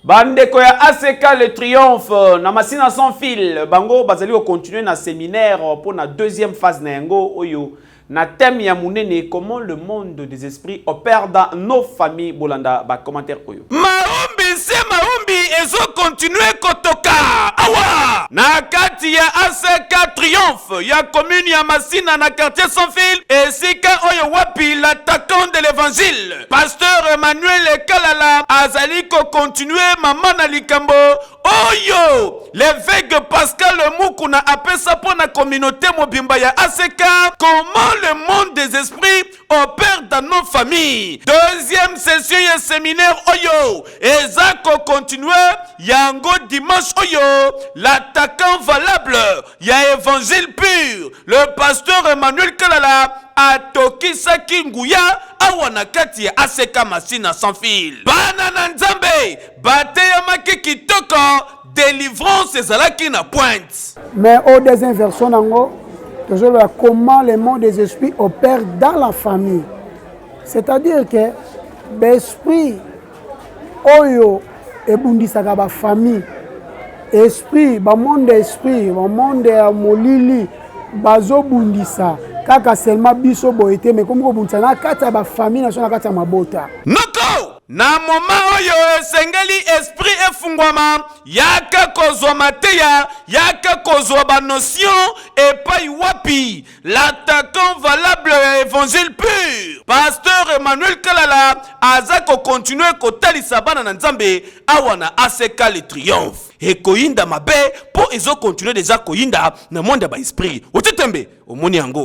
Bandeko ya ACK Le Triomphe na Masina Sans Fil, bango bazali kocontinue na séminaire mpo na deuxième phase na yango oyo na thème ya monene: comment le monde des esprits opère dans nos familles. Bolanda bacommentaire oyo. Maombi se maombi ezokontinue kotoka awa na kati ya ACK Triomphe ya commune ya Masina, na quartier Sans Fil, esika oyo wapi l'attaquant de l'évangile, pasteur Emmanuel Kalala, azali kokontinue mama na likambo oyo l'évêque Pascal Mukuna apesa mpo na communauté mobimba ya ACK: comment le monde des esprits opère dans nos familles. Deuxième session ya séminaire oyo eza kokontinue yango dimanche oyo. L'attaquant valable ya évangile pur, le pasteur Emmanuel Kalala, atokisaki nguya awa na kati ya ACK Masina Sans Fil. Bana na Nzambe bateyamaki kitoko, délivrance ezalaki na pointe. Mais au deuxième version nango, tozoloba comment le monde des esprits opère dans la famille, c'est-à-dire que baesprit oyo ebundisaka bafamille, esprit bamonde, esprit bamonde ya molili, bazobundisa kaka seulement biso boye te, mais komi kobundisa na kati ya bafamille na biso, na kati ya mabota. Noko na moma oyo esengeli esprit efungwama, yaka kozwa mateya, yaka kozwa banotion epai wapi l'attaquant valable ya évangile pur, pasteur Emmanuel Kalala, aza kokontinue kotalisa bana na Nzambe awa na ACK Le Triomphe. Ekoyinda mabe mpo ezokontinue deja koyinda na monde ya baesprit. Otie tembe, omoni yango.